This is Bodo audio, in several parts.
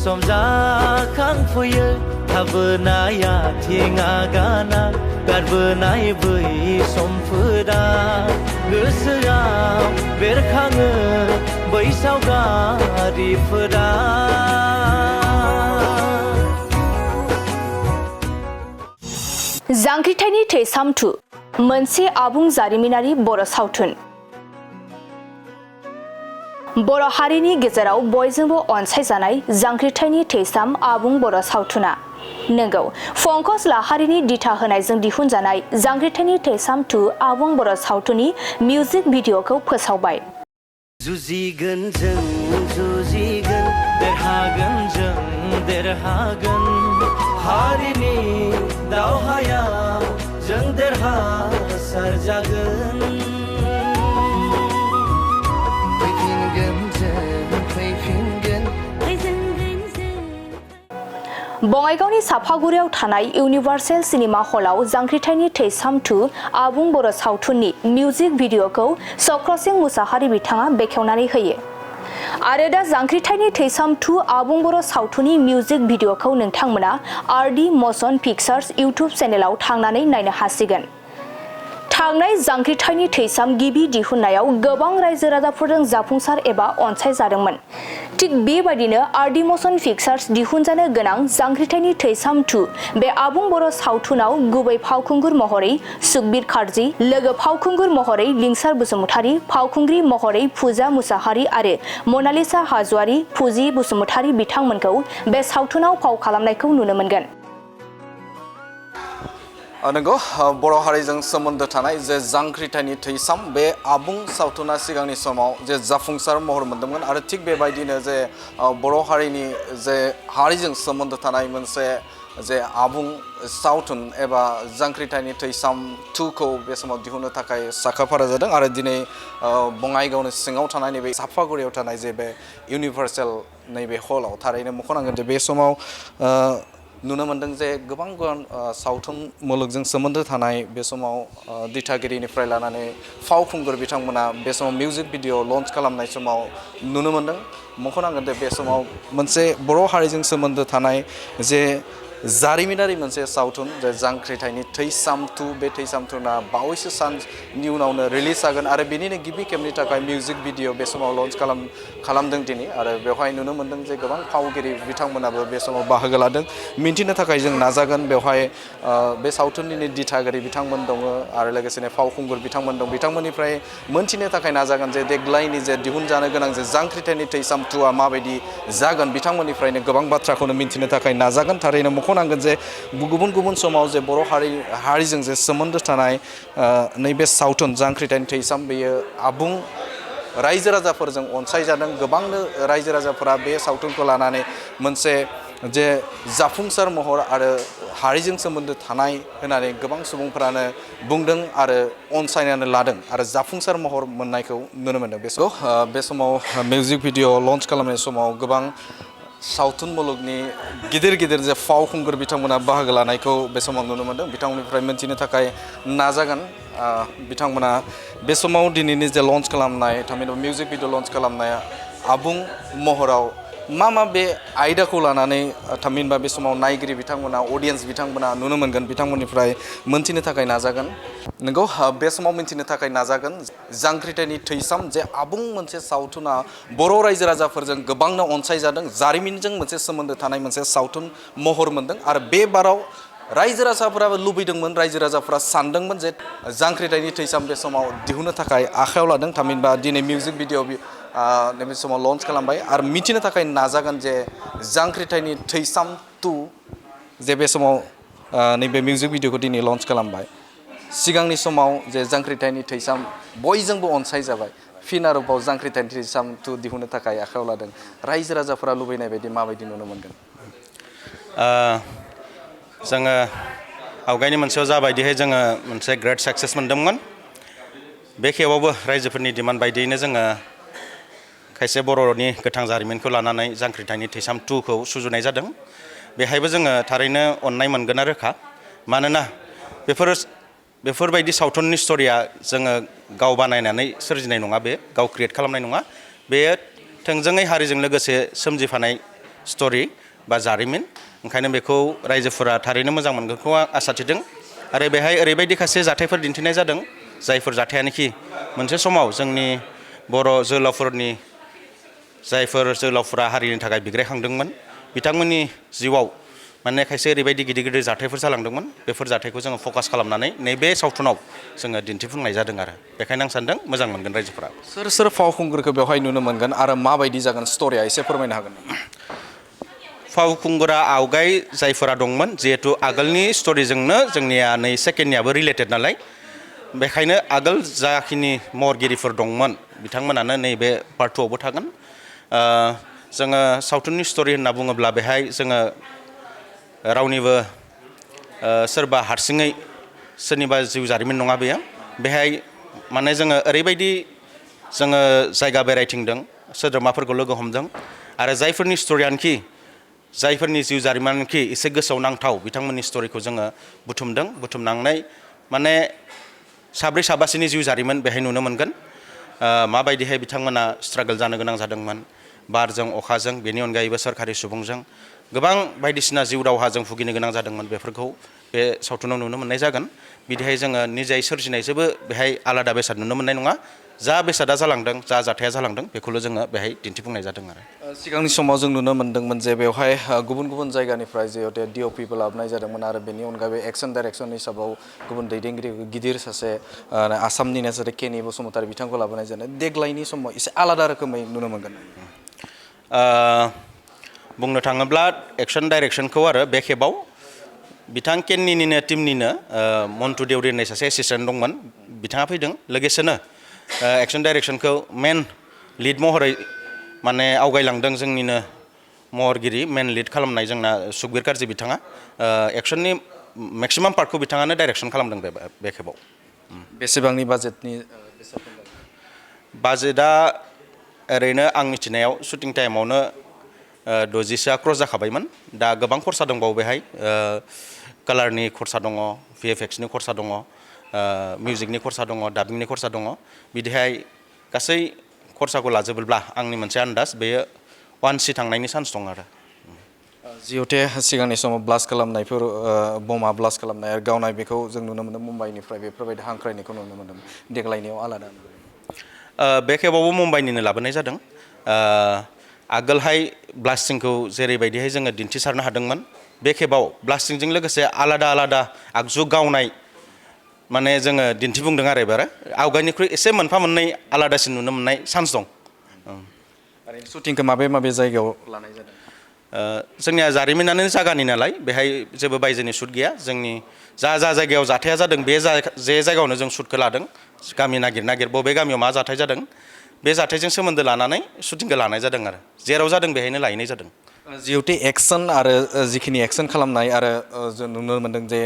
सम जाखांफैयो थाबोनाय आथिङा गाना गारबोनाय बै समफोरा गोसोआव बेरखाङो बै सावगारिफोरा जांख्रिथायनि थैसाम 2 मोनसे आबुं जारिमिनारि बर' सावथुन बर' हारिनि गेजेराव बयजोंबो अनसायजानाय जांख्रिथायनि थैसाम आबुं बर' सावथुना नंगौ पंकज लाहारीनि दिथा होनायजों दिहुनजानाय जांख्रिथायनि थैसाम 2 आबुं बर' सावथुननि मिउजिक भिडिअखौ फोसावबाय जुजिगोन जों जुजिगोन देरहागोन जों देरहागोन हारिनि दावहाया जों देरहासार जागोन बङाइगावनि साफागुरियाव थानाय इउनिभार्सेल सिनेमा हलाव जांख्रिथायनि थैसाम 2 आबुं बर' सावथुननि मिउजिक भिडिअखौ चक्रसिं मुसाहारि बिथाङा बेखेवनानै होयो आरो दा जांख्रिथायनि थैसाम 2 आबुं बर' सावथुननि मिउजिक भिडिअखौ नोंथांमोना आरडि मशन पिक्चार्स इउट्युब चेनेलाव थांनानै नायनो हासिगोन थांनाय जांख्रिथायनि थैसाम गिबि दिहुननायाव गोबां रायजो राजाफोरजों जाफुंसार एबा अनसायजादोंमोन थिग बेबायदिनो आरडि मशन पिक्चार्स दिहुनजानो गोनां जांख्रिथायनि थैसाम 2 बे आबुं बर' सावथुनाव गुबै फावखुंगुर महरै सुखबीर कार्जि लोगो फावखुंगुर महरै लिंसार बसुमतारी फावखुंग्रि महरै फुजा मुसाहारि आरो मनालिसा हाज'वारि फुजि बसुमतारी बिथांमोनखौ बे सावथुनाव फाव खालामनायखौ नुनो मोनगोन नंगौ बर' हारिजों सोमोन्दो थानाय जे जांख्रिथायनि थैसाम बे आबुं सावथुना सिगांनि समाव जे जाफुंसार महर मोनदोंमोन आरो थिग बेबायदिनो जे बर' हारिनि जे हारिजों सोमोन्दो थानाय मोनसे जे आबुं सावथुन एबा जांख्रिथायनि थैसाम 2 खौ बे समाव दिहुननो थाखाय साखाफारा जादों आरो दिनै बङाइगावनि सिङाव थानाय नैबे साफागुरियाव थानाय जे बे इउनिभार्सेल नैबे हलाव थारैनो मख'नांगोन जे बे समाव नुनो मोनदों जे गोबां सावथुन मुलुगजों सोमोन्दो थानाय बे समाव दिथागिरिनिफ्राय लानानै फावखुंगुर बिथांमोना बे समाव मिउजिक भिडिअ लन्च खालामनाय समाव नुनो मोनदों मख'नांगोन जे बे समाव मोनसे बर' हारिजों सोमोन्दो थानाय जे जारिमिनारि मोनसे सावथुन जे जांख्रिथायनि थैसाम 2 बे थैसाम 2 बावैसो साननि उनावनो रिलिज जागोन आरो बेनिनो गिबि खेबनि थाखाय मिउजिक भिडिअ बे समाव लन्च खालामदों दिनै आरो बेवहाय नुनो मोनदों जे गोबां फावगिरि बिथांमोनाबो बे समाव बाहागो लादों मिन्थिनो थाखाय जों नाजागोन बेवहाय बे सावथुननिनो दिथागिरि बिथांमोन दङ आरो लोगोसेनो फावखुंगुर बिथांमोन दं बिथांमोननिफ्राय मोनथिनो थाखाय नाजागोन जे देग्लायनि जे दिहुनजानो गोनां जे जांख्रिथायनि थैसाम 2 माबायदि जागोन बिथांमोननिफ्रायनो गोबां बाथ्राखौनो मिन्थिनो थाखाय नाजागोन थारैनो मख'नांगोन जे गुबुन गुबुन समाव जे बर' हारिजों जे सोमोन्दो थानाय नैबे सावथुन जांख्रिथायनि थैसाम बेयो आबुं रायजो राजाफोरजों अनसायजादों गोबांनो रायजो राजाफोरा बे सावथुनखौ लानानै मोनसे जे जाफुंसार महर आरो हारिजों सोमोन्दो थानाय होननानै गोबां सुबुंफोरानो बुंदों आरो अनसायनानै लादों आरो जाफुंसार महर मोननायखौ नुनो मोनदों बे समाव मिउजिक भिडिअ लन्च खालामनाय समाव गोबां सावथुन मुलुगनि गिदिर गिदिर जे फावखुंगुर बिथांमोना बाहागो लानायखौ बे समाव नुनो मोनदों बिथांमोननिफ्राय मोनथिनो थाखाय नाजागोन बिथांमोना बे समाव दिनैनि जे लन्च खालामनाय थामहिनबा मिउजिक भिडिअ लन्च खालामनाया आबुं महराव मा बे आयदाखौ लानानै थामहिनबा बे समाव नायगिरि बिथांमोना अडियेन्स बिथांमोना नुनो मोनगोन बिथांमोननिफ्राय मोनथिनो थाखाय नाजागोन नंगौ बे समाव मिन्थिनो थाखाय नाजागोन जांख्रिथायनि थैसाम जे आबुं मोनसे सावथुना बर' रायजो राजाफोरजों गोबांनो अनसायजादों जारिमिनजों मोनसे सोमोन्दो थानाय मोनसे सावथुन महर मोनदों आरो बे बाराव रायजो राजाफोराबो लुबैदोंमोन रायजो राजाफोरा सानदोंमोन जे जांख्रिथायनि थैसाम बे समाव दिहुननो थाखाय आखायाव लादों थामहिनबा दिनै मिउजिक भिडिअ नैबे समाव लन्च खालामबाय आरो मिथिनो थाखाय नाजागोन जे जांख्रिथायनि थैसाम 2 जे बे समाव नैबे मिउजिक भिडिअखौ दिनै लन्च खालामबाय सिगांनि समाव जे जांख्रिथायनि थैसाम बयजोंबो अनसायजाबाय फिन आरोबाव जांख्रिथायनि थैसाम 2 दिहुननो थाखाय आखायाव लादों रायजो राजाफोरा लुबैनाय बायदि माबायदि नुनो मोनगोन जोङो आवगायनि मोनसेयाव जाबायदिहाय जोङो मोनसे ग्रेट साक्सेस मोन्दोंमोन बे खेबावबो रायजोफोरनि डिमान्ड बायदियैनो जोङो खायसे बर'नि गोथां जारिमिनखौ लानानै जांख्रिथायनि थैसाम 2 खौ सुजुनाय जादों बेहायबो जोङो थारैनो अननाय मोनगोना रोखा मानोना बेफोरबायदि सावथुननि स्ट'रिया जोङो गाव बानायनानै सोरजिनाय नङा बे गाव क्रिएट खालामनाय नङा बेयो थोंजोङै हारिजों लोगोसे सोमजिफानाय स्ट'रि बा जारिमिन ओंखायनो बेखौ रायजोफोरा थारैनो मोजां मोनगोनखौ आं आसा थिदों आरो बेहाय ओरैबायदि खासे जाथायफोर दिन्थिनाय जादों जायफोर जाथायानोखि मोनसे समाव जोंनि बर' जोहोलावफोरनि जायफोर जोहोलावफोरा हारिनि थाखाय बिग्रायखांदोंमोन बिथांमोननि जिउआव माने खायसे ओरैबायदि गिदिर गिदिर जाथायफोर जालांदोंमोन बेफोर जाथायखौ जोङो फकास खालामनानै नैबे सावथुनाव जोङो दिन्थिफुंनाय जादों आरो बेखायनो आं सानदों मोजां मोनगोन रायजोफोरा सोर सोर फावखुंगुरखौ बेवहाय नुनो मोनगोन आरो माबायदि जागोन स्ट'रिया एसे फोरमायनो हागोन नामा? फावखुंगुरा आवगाय जायफोरा दंमोन जिहेतु आगोलनि स्ट'रिजोंनो जोंनिया नै सेकेन्डनियाबो रिलेटेड नालाय बेखायनो आगोल जाखिनि महरगिरिफोर दंमोन बिथांमोनानो नैबे पार्ट 2आवबो थागोन जोङो सावथुननि स्ट'रि होनना बुङोब्ला बेहाय जोङो रावनिबो सोरबा हारसिङै सोरनिबा जिउ जारिमिन नङा बेयो बेहाय माने जोङो ओरैबायदि जोङो जायगा बेरायथिंदों सोद्रोमाफोरखौ लोगो हमदों आरो जायफोरनि स्ट'रियानोखि जायफोरनि जिउ जारिमिनखि एसे गोसोआव नांथाव बिथांमोननि स्ट'रिखौ जोङो बुथुमनानै माने साब्रै साबासोनि जिउ जारिमिन बेहाय नुनो मोनगोन माबायदिहाय बिथांमोना स्ट्रागल जानो गोनां जादोंमोन बारजों अखाजों बेनि अनगायैबो सोरखारि सुबुंजों गोबां बायदिसिना जिउ दावहाजों भुगिनो गोनां जादोंमोन बेफोरखौ बे सावथुनाव नुनो मोननाय जागोन बिदिहाय जोङो निजायै सोरजिनायजोंबो बेहाय आलादा बेसाद नुनो मोननाय नङा जा बेसादा जालांदों जा जाथाया जालांदों बेखौल' जोङो बेहाय दिन्थिफुंनाय जादों आरो सिगांनि समाव जों नुनो मोन्दोंमोन जे बेवहाय गुबुन गुबुन जायगानिफ्राय जिहेतु DOPबो लाबोनाय जादोंमोन आरो बेनि अनगायैबो एक्सन डाइरेक्सन हिसाबाव गुबुन दैदेनगिरि गिदिर सासे आसामनिनो जेरै केनि बसुमतारी बिथांखौ लाबोनाय जादों देग्लायनि समाव एसे आलादा रोखोमै नुनो मोनगोन बुंनो थाङोब्ला एक्सन डाइरेक्सनखौ आरो बे खेबाव बिथां केन्निनिनो टिमनिनो मन्टु देउरि होननाय सासे एसिस्टेन्ट दंमोन बिथाङा फैदों लोगोसेनो एक्सन डाइरेक्सनखौ मेन लिड महरै माने आवगायलांदों जोंनिनो महरगिरि मेन लिड खालामनाय जोंना सुखबिर कार्जि बिथाङा एक्सननि मेक्सिमाम पार्टखौ बिथाङानो डाइरेक्सन खालामदों बे खेबाव बेसेबांनि बाजेटनि बाजेटआ ओरैनो आं मिथिनायाव शुटिं टाइमावनो 60सोआ क्रस जाखाबायमोन दा गोबां खरसा दंबावो बेहाय कालारनि खरसा दङ VFXनि खरसा दङ मिउजिकनि खरसा दङ डाबिंनि खरसा दङ बिदिहाय गासै खरसाखौ लाजोबोब्ला आंनि मोनसे आन्दाज बेयो 1C थांनायनि चान्स दं आरो जिहेते सिगांनि समाव ब्लास्ट खालामनायफोर बमा ब्लास्ट खालामनाय आरो गावनाय बेखौ जों नुनो मोन्दों मुम्बाइनिफ्राय बेफोरबायदि हांख्रायनायखौ नुनो मोन्दों देग्लायनियाव आलादा बे खेबावबो मुम्बाइनिनो लाबोनाय जादों आगोलहाय ब्लास्टिंखौ जेरैबायदिहाय जोङो दिन्थिसारनो हादोंमोन बे खेबाव ब्लास्टिंजों लोगोसे आलादा आगजु गावनाय माने जोङो दिन्थिफुंदों आरो एबार आवगायनिख्रुइ एसे मोनफा मोननै आलादासिन नुनो मोननाय चान्स दं शुटिंखौ माबे जायगायाव लानाय जादों जोंनिया जारिमिनानो जागानि नालाय बेहाय जेबो बायजोनि शुट गैया जोंनि जा जायगायाव जाथाया जादों बे जायगायावनो जों शुटखौ लादों गामि नागिर बबे गामियाव मा जाथाय जादों बे जाथायजों सोमोन्दो लानानै शुटिंखौ लानाय जादों आरो जेराव जादों बेहायनो लाहैनाय जादों जिहेतु एक्सन आरो जिखिनि एक्सन खालामनाय आरो जों नुनो मोन्दों जे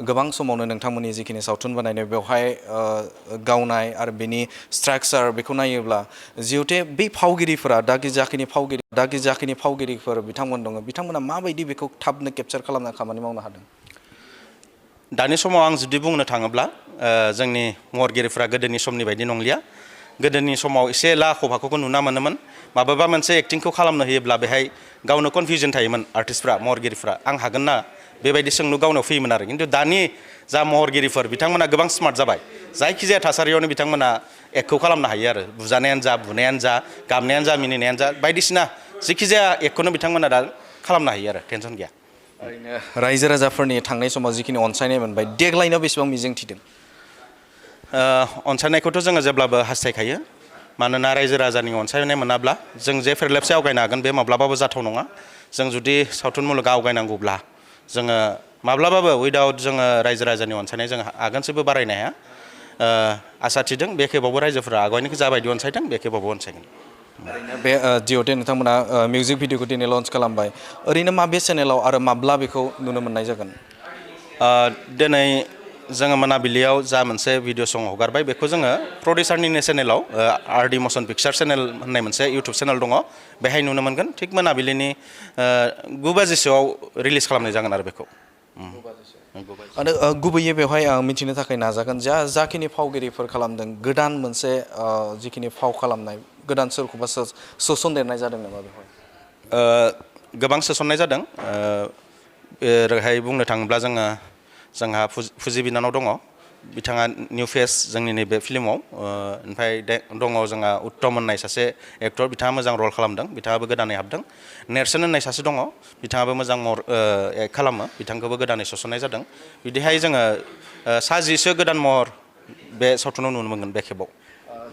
गोबां समावनो नोंथांमोननि जिखिनि सावथुन बानायनाय बेवहाय गावनाय आरो बेनि स्ट्राक्चार बेखौ नायोब्ला जिहेतु बै फावगिरिफोरा दागि जाखिनि फावगिरिफोर बिथांमोन दङ बिथांमोना माबायदि बेखौ थाबनो केपचार खालामना खामानि मावनो हादों दानि समाव आं जुदि बुंनो थाङोब्ला जोंनि महरगिरिफ्रा गोदोनि समनि बायदि नंलिया गोदोनि समाव एसे लाख' फाख'खौ नुना मोनोमोन माबा मोनसे एक्टिंखौ खालामनो होयोब्ला बेहाय गावनो कनफिउजन थायोमोन आर्टिस्टफ्रा महरगिरिफ्रा आं हागोन ना बेबायदि सोंलु गावनाव फैयोमोन आरो खिन्थु दानि जा महरगिरिफोर बिथांमोना गोबां स्मार्ट जाबाय जायखिजाया थासारियावनो बिथांमोना एक्टखौ खालामनो हायो आरो बुजानायानो जा बुनायानो जा गाबनायानो जा मिनिनायानो जा बायदिसिना जिखिजाया एक्टखौनो बिथांमोना दा खालामनो हायो आरो टेनसन गैया ओरैनो रायजो राजाफोरनि थांनाय समाव जिखिनि अनसायनाय मोनबाय देग्लायनाव बेसेबां मिजिं थिदों अनसायनायखौथ' जोङो जेब्लाबो हास्थायखायो मानोना रायजो राजानि अनसायनाय मोनाब्ला जों जे फेरलेबसे आवगायनो हागोन बे माब्लाबाबो जाथाव नङा जों जुदि सावथुन मुलुगा आवगायनांगौब्ला जोङो माब्लाबाबो उइदाउट जोङो रायजो राजानि अनसायनाय जों आगानसेबो बारायनो हाया आसा थिदों बे खेबावबो रायजोफोरा आवगायनायखौ जाबायदि अनसायदों बे खेबावबो अनसायगोन ओरैनो बे जिहेतु नोंथांमोना मिउजिक भिडिअखौ दिनै लन्च खालामबाय ओरैनो माबे चेनेलाव आरो माब्ला बेखौ नुनो मोननाय जागोन दिनै जोङो मोनाबिलियाव जा मोनसे भिडिअ सं हगारबाय बेखौ जोङो प्रडिउसारनिनो चेनेलाव RD मसन पिक्चार चेनेल होननाय मोनसे इउटुब चेनेल दङ बेहाय नुनो मोनगोन थिग मोनाबिलिनि 9 बाजिसोआव रिलिज खालामनाय जागोन आरो बेखौ आरो गुबैयै बेवहाय आं मिथिनो थाखाय नाजागोन जाखिनि फावगिरिफोर खालामदों गोदान मोनसे जिखिनि फाव खालामनाय गोदान सोरखौबा सोसनदेरनाय जादों नामा बेवहाय गोबां सोसननाय जादों ओरैहाय बुंनो थाङोब्ला जोंहा फुजि बिनानाव दङ बिथाङा निउ फेस जोंनि नैबे फिल्माव ओमफ्राय दङ जोंहा उत्तम होननाय सासे एक्टर बिथाङा मोजां रल खालामदों बिथाङाबो गोदानै हाबदों नेरसोन होननाय सासे दङ बिथाङाबो मोजां एक्ट खालामो बिथांखौबो गोदानै सोसननाय जादों बिदिहाय जोङो 60 गोदान महर बे सावथुनाव नुनो मोनगोन बे खेबाव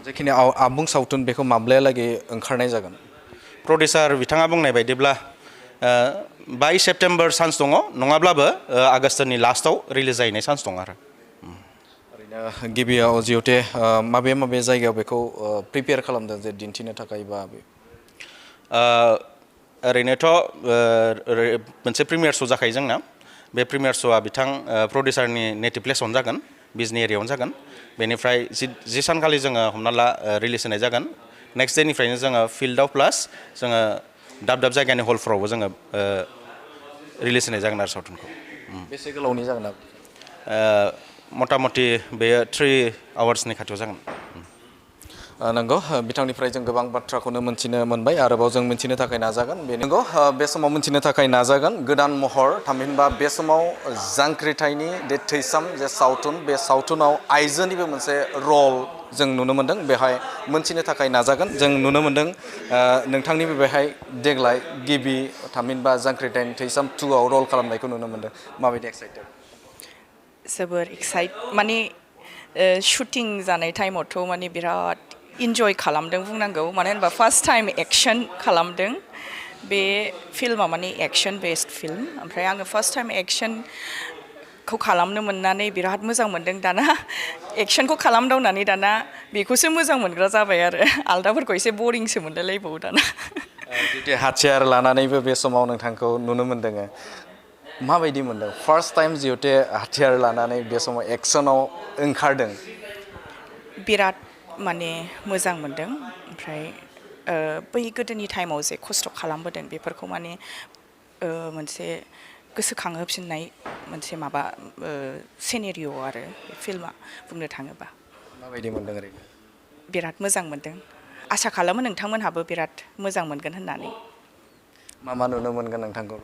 जेखिनि आबुं सावथुन बेखौ माब्लायालागै ओंखारनाय जागोन प्रडिउसार बिथाङा बुंनाय बायदिब्ला 22 सेप्तेम्बर चान्स दङ नङाब्लाबो आगष्टनि लास्टआव रिलिज जाहैनाय चान्स दं आरो ओरैनो गिबियाव जिहेते माबे जायगायाव बेखौ प्रिपेयार खालामदों जे दिन्थिनो थाखाय बा ओरैनोथ' मोनसे प्रिमियार श' जाखायो जोंना बे प्रिमियार श'आ बिथां प्रडिउसारनि नेटिभ प्लेसावनो जागोन बिजनि एरियायावनो जागोन बेनिफ्राय जि सानखालि जोङो हमना ला रिलिज होनाय जागोन नेक्स्ट डेनिफ्रायनो जोङो फिल्डआव प्लास जोङो दाब जायगानि हलफोरावबो जोङो रिलिज होनाय जागोन आरो सावथुनखौ बेसे गोलावनि जागोन मथा मथि बेयो 3 आवार्सनि खाथियाव जागोन नंगौ बिथांनिफ्राय जों गोबां बाथ्राखौनो मोनथिनो मोनबाय आरोबाव जों मोनथिनो थाखाय नाजागोन नंगौ बे समाव मोनथिनो थाखाय नाजागोन गोदान महर थामहिनबा बे समाव जांख्रिथायनि जे थैसाम जे सावथुन बे सावथुनाव आइजोनिबो मोनसे रल जों नुनो मोनदों बेहाय मोनथिनो थाखाय नाजागोन जों नुनो मोनदों नोंथांनिबो बेहाय देग्लाय गिबि थामहिनबा जांख्रिथायनि थैसाम 2आव रल खालामनायखौ नुनो मोनदों माबायदि एक्साइटेड जोबोर एक्साइट माने शुटिं जानाय टाइमावथ' माने बिराद इन्जय खालामदों बुंनांगौ मानो होनबा फार्स्ट टाइम एक्शन खालामदों बे फिल्मा माने एक्शन बेस्ड फिल्म ओमफ्राय आङो फार्स्ट टाइम एक्शनखौ खालामनो मोननानै बिराद मोजां मोनदों दाना एक्शनखौ खालामदावनानै दाना बेखौसो मोजां मोनग्रा जाबाय आरो आलदाफोरखौ एसे बरिंसो मोनलायलायबावो दाना जुदि हाथियार लानानैबो बे समाव नोंथांखौ नुनो मोनदों माबायदि मोनदों फार्स्ट टाइम जिहेतु हाथियार लानानै बे समाव एक्शनाव ओंखारदों बिराद माने मोजां मोनदों ओमफ्राय बै गोदोनि टाइमाव जे खस्थ' खालामबोदों बेफोरखौ माने मोनसे गोसोखांहोफिननाय मोनसे माबा सिनेरिय' आरो बे फिल्मा बुंनो थाङोबा माबायदि मोनदों ओरैनो बिराद मोजां मोनदों आसा खालामो नोंथांमोनहाबो बिराद मोजां मोनगोन होननानै मा नुनो मोनगोन नोंथांखौ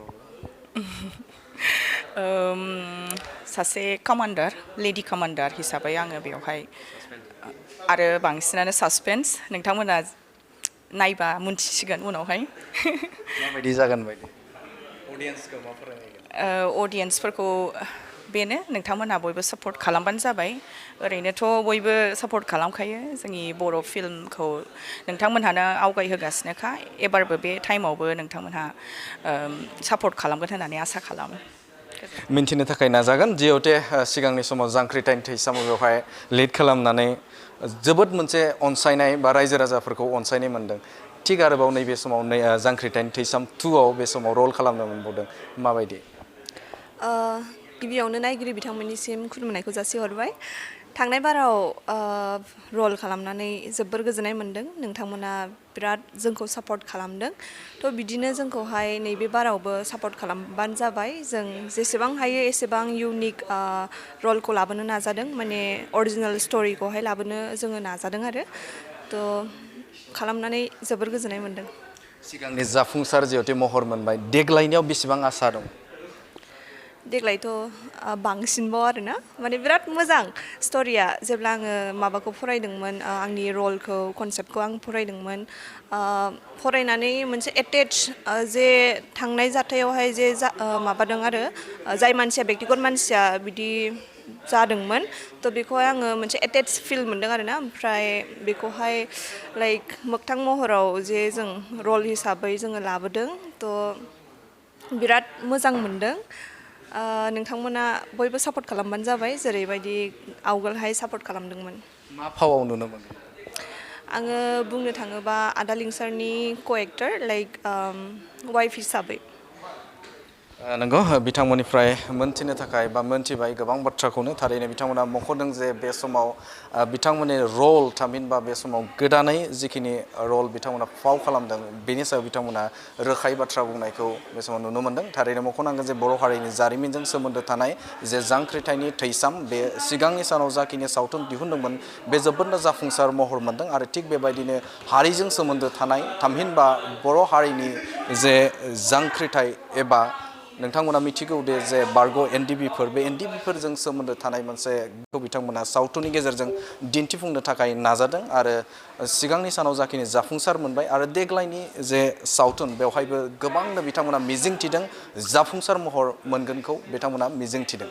सासे कमान्डार लेडि कमान्डार हिसाबै आङो बेवहाय आरो बांसिनानो सासपेन्स नोंथांमोना नायबा मोनथिसिगोन उनावहाय माबायदि जागोन बायदि अडियन्सखौ मा फोरमायगोन अडियन्सफोरखौ बेनो नोंथांमोनहा बयबो सापर्ट खालामबानो जाबाय ओरैनोथ' बयबो सापर्ट खालामखायो जोंनि बर' फिल्मखौ नोंथांमोनहानो आवगायहोगासिनोखा एबारबो बे टाइमावबो नोंथांमोनहा सापर्ट खालामगोन होननानै आसा खालामो मिन्थिनो थाखाय नाजागोन जिहेतु सिगांनि समाव जांख्रिथायनि थैसामाव बेवहाय लिड खालामनानै जोबोद मोनसे अनसायनाय बा रायजो राजाफोरखौ अनसायनाय मोनदों थिग आरोबाव नैबे समाव जांख्रिथायनि थैसाम 2आव बे समाव रल खालामनो मोनबावदों माबायदि गिबियावनो नायगिरि बिथांमोननिसिम खुलुमनायखौ जासिहरबाय थांनाय बाराव रल खालामनानै जोबोर गोजोननाय मोनदों नोंथांमोना बिराद जोंखौ सापर्ट खालामदों थ' बिदिनो जोंखौहाय नैबे बारावबो सापर्ट खालामबानो जाबाय जों जेसेबां हायो एसेबां इउनिक रलखौ लाबोनो नाजादों माने अरिजिनेल स्ट'रिखौहाय लाबोनो जोङो नाजादों आरो थ' खालामनानै जोबोर गोजोननाय मोनदों सिगांनि जाफुंसार जिहेतु महर मोनबाय देग्लायनियाव बेसेबां आसा दं देग्लायथ' बांसिनबाव आरोना माने बिराद मोजां स्ट'रिया जेब्ला आङो माबाखौ फरायदोंमोन आंनि रलखौ कनसेप्टखौ आं फरायदोंमोन फरायनानै मोनसे एटेच जे थांनाय जाथायावहाय जे माबादों आरो जाय मानसिया बेक्तिगत मानसिया बिदि जादोंमोन थ' बेखौहाय आङो मोनसे एटेच फिल मोनदों आरोना ओमफ्राय बेखौहाय लाइक मोगथां महराव जे जों रल हिसाबै जोङो लाबोदों थ' बिराद मोजां मोनदों नोंथांमोना बयबो सापर्ट खालामबानो जाबाय जेरैबायदि आवगोलहाय सापर्ट खालामदोंमोन मा फावाव नुनो मोनगोन आङो बुंनो थाङोबा आदा लिंसारनि क' एक्टर लाइक वाइफ हिसाबै नंगौ बिथांमोननिफ्राय मोनथिनो थाखाय बा मोनथिबाय गोबां बाथ्राखौनो थारैनो बिथांमोना मख'दों जे बे समाव बिथांमोननि रल थामहिनबा बे समाव गोदानै जिखिनि रल बिथांमोना फाव खालामदों बेनि सायाव बिथांमोना रोखायै बाथ्रा बुंनायखौ बे समाव नुनो मोन्दों थारैनो मख'नांगोन जे बर' हारिनि जारिमिनजों सोमोन्दो थानाय जे जांख्रिथायनि थैसाम बे सिगांनि सानाव जाखिनि सावथुन दिहुनदोंमोन बे जोबोदनो जाफुंसार महर मोन्दों आरो थिग बेबायदिनो हारिजों सोमोन्दो थानाय थामहिनबा बर' हारिनि जे जांख्रिथाय एबा नोंथांमोना मिथिगौ दे जे बारग' एनडिबिफोर बे एनडिबिफोरजों सोमोन्दो थानाय मोनसे बिथांमोना सावथुननि गेजेरजों दिन्थिफुंनो थाखाय नाजादों आरो सिगांनि सानाव जाखिनि जाफुंसार मोनबाय आरो देग्लायनि जे सावथुन बेवहायबो गोबांनो बिथांमोना मिजिंथिदों जाफुंसार महर मोनगोनखौ बिथांमोना मिजिंथिदों